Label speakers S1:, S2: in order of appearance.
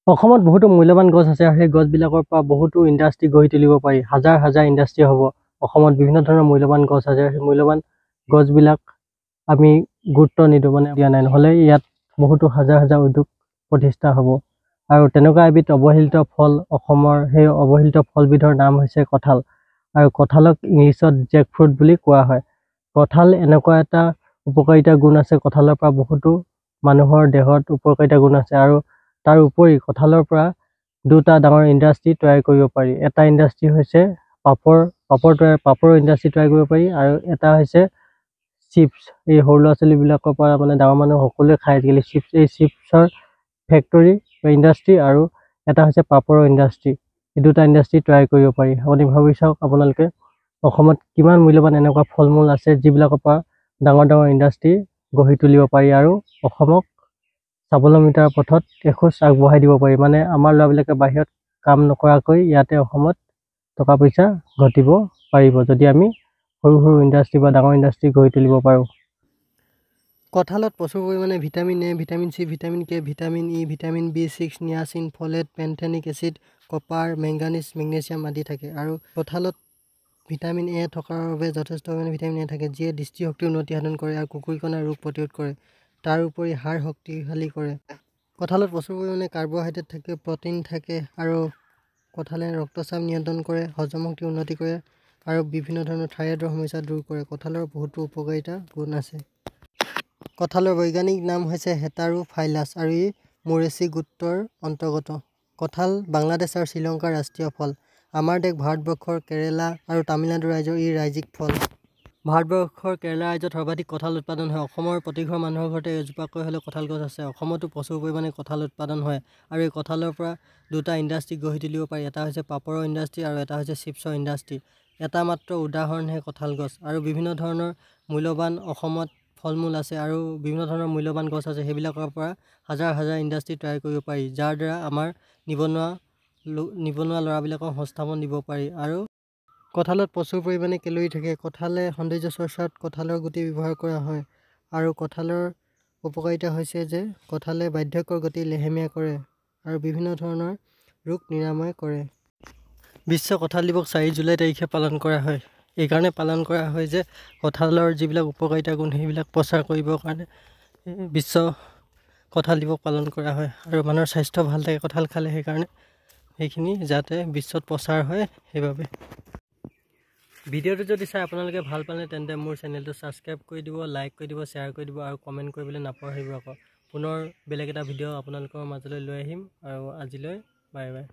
S1: অসমত বহুতো মূল্যৱান গছ আছে আৰু সেই গছবিলাকৰ পৰা বহুতো ইণ্ডাষ্ট্ৰী গঢ়ি তুলিব পাৰি। হাজাৰ হাজাৰ ইণ্ডাষ্ট্ৰী হ'ব। অসমত বিভিন্ন ধৰণৰ মূল্যৱান গছ আছে, সেই মূল্যৱান গছবিলাক আমি গুৰুত্ব নিদিওঁ, মানে দিয়া নাই। নহ'লে ইয়াত বহুতো হাজাৰ হাজাৰ উদ্যোগ প্ৰতিষ্ঠা হ'ব। আৰু তেনেকুৱা এবিধ অৱহেলিত ফল অসমৰ, সেই অৱহেলিত ফলবিধৰ নাম হৈছে কঁঠাল। আৰু কঁঠালক ইংলিছত জেক ফ্ৰুট বুলি কোৱা হয়। কঁঠাল এনেকুৱা এটা উপকাৰিতা গুণ আছে, কঁঠালৰ পৰা বহুতো মানুহৰ দেহত উপকাৰিতা গুণ আছে। আৰু তাৰ উপৰি কঁঠালৰ পৰা দুটা ডাঙৰ ইণ্ডাষ্ট্ৰী তৈয়াৰ কৰিব পাৰি। এটা ইণ্ডাষ্ট্ৰী হৈছে পাপৰ, পাপৰৰ ইণ্ডাষ্ট্ৰী তৈয়াৰ কৰিব পাৰি, আৰু এটা হৈছে চিপছ। এই সৰু ল'ৰা ছোৱালীবিলাকৰ পৰা মানে ডাঙৰ মানুহ সকলোৱে খায় আজিকালি চিপছ। এই চিপছৰ ফেক্টৰী বা ইণ্ডাষ্ট্ৰী আৰু এটা হৈছে পাপৰৰ ইণ্ডাষ্ট্ৰী। এই দুটা ইণ্ডাষ্ট্ৰী তৈয়াৰ কৰিব পাৰি। আপুনি ভাবি চাওক আপোনালোকে, অসমত কিমান মূল্যৱান এনেকুৱা ফল মূল আছে যিবিলাকৰ পৰা ডাঙৰ ডাঙৰ ইণ্ডাষ্ট্ৰী গঢ়ি তুলিব পাৰি আৰু অসমক স্বাৱলম্বিতাৰ পথত এখোজ আগবঢ়াই দিব পাৰি। মানে আমাৰ ল'ৰাবিলাকে বাহিৰত কাম নকৰাকৈ ইয়াতে অসমত টকা পইচা ঘটিব পাৰিব, যদি আমি সৰু সৰু ইণ্ডাষ্ট্ৰী বা ডাঙৰ ইণ্ডাষ্ট্ৰী গঢ়ি তুলিব পাৰোঁ। কঁঠালত প্ৰচুৰ পৰিমাণে vitamin A, vitamin C, vitamin K, vitamin E, vitamin B6, niacin, folate, pantothenic acid, copper, manganese, magnesium আদি থাকে। আৰু কঁঠালত ভিটামিন এ থকাৰ বাবে যথেষ্ট পৰিমাণে ভিটামিন এ থাকে, যিয়ে দৃষ্টিশক্তিৰ উন্নতি সাধন কৰে আৰু কুকুৰীকণা ৰোগ প্ৰতিৰোধ কৰে। তাৰ উপৰি হাড় শক্তিশালী কৰে। কঁঠালত প্ৰচুৰ পৰিমাণে কাৰ্বহাইড্ৰেট থাকে, প্ৰ'টিন থাকে, আৰু কঁঠালে ৰক্তচাপ নিয়ন্ত্ৰণ কৰে, হজম শক্তি উন্নতি কৰে আৰু বিভিন্ন ধৰণৰ থাইৰয়ডৰ সমস্যা দূৰ কৰে। কঁঠালৰ বহুতো উপকাৰিতা গুণ আছে। কঁঠালৰ বৈজ্ঞানিক নাম হৈছে হেটাৰোফাইলাছ আৰু ই মোৰেচি গোত্ৰৰ অন্তৰ্গত। কঁঠাল বাংলাদেশ আৰু শ্ৰীলংকাৰ ৰাষ্ট্ৰীয় ফল। আমাৰ দেশ ভাৰতবৰ্ষৰ কেৰালা আৰু তামিলনাডু ৰাজ্যৰ ই ৰাজ্যিক ফল। ভাৰতবৰ্ষৰ কেৰালা ৰাজ্যত সৰ্বাধিক কঁঠাল উৎপাদন হয়। অসমৰ প্ৰতিঘৰ মানুহৰ ঘৰতে এজোপাকৈ হ'লেও কঁঠাল গছ আছে। অসমতো প্ৰচুৰ পৰিমাণে কঁঠাল উৎপাদন হয় আৰু এই কঁঠালৰ পৰা দুটা ইণ্ডাষ্ট্ৰী গঢ়ি তুলিব পাৰি। এটা হৈছে পাপৰৰ ইণ্ডাষ্ট্ৰী আৰু এটা হৈছে চিপছৰ ইণ্ডাষ্ট্ৰী। এটা মাত্ৰ উদাহৰণহে কঁঠাল গছ। আৰু বিভিন্ন ধৰণৰ মূল্যৱান অসমত ফল মূল আছে আৰু বিভিন্ন ধৰণৰ মূল্যৱান গছ আছে, সেইবিলাকৰ পৰা হাজাৰ হাজাৰ ইণ্ডাষ্ট্ৰী তৈয়াৰ কৰিব পাৰি, যাৰ দ্বাৰা আমাৰ নিবনুৱা ল'ৰাবিলাকক সংস্থাপন দিব পাৰি। আৰু কঁঠালত প্ৰচুৰ পৰিমাণে কেলৰি থাকে। কঁঠালে সৌন্দৰ্য চৰ্চাত কঁঠালৰ গুটি ব্যৱহাৰ কৰা হয়। আৰু কঁঠালৰ উপকাৰিতা হৈছে যে কঁঠালে বাৰ্ধক্যৰ গতি লেহেমীয়া কৰে আৰু বিভিন্ন ধৰণৰ ৰোগ নিৰাময় কৰে। বিশ্ব কঁঠাল দিৱস 4 জুলাই তাৰিখে পালন কৰা হয়। এইকাৰণে পালন কৰা হয় যে কঁঠালৰ যিবিলাক উপকাৰিতা গুণ সেইবিলাক প্ৰচাৰ কৰিবৰ কাৰণে বিশ্ব কঁঠাল দিৱস পালন কৰা হয়। আৰু মানুহৰ স্বাস্থ্য ভাল থাকে কঁঠাল খালে, সেইকাৰণে সেইখিনি যাতে বিশ্বত প্ৰচাৰ হয় সেইবাবে। ভিডিঅ'টো যদি চাই আপোনালোকে ভাল পালে তেন্তে মোৰ চেনেলটো ছাবস্ক্ৰাইব কৰি দিব, লাইক কৰি দিব, শ্বেয়াৰ কৰি দিব আৰু কমেণ্ট কৰিবলৈ নাপাহৰিব আকৌ। পুনৰ বেলেগ এটা ভিডিঅ' আপোনালোকৰ মাজলৈ লৈ আহিম আৰু আজিলৈ বাই বাই।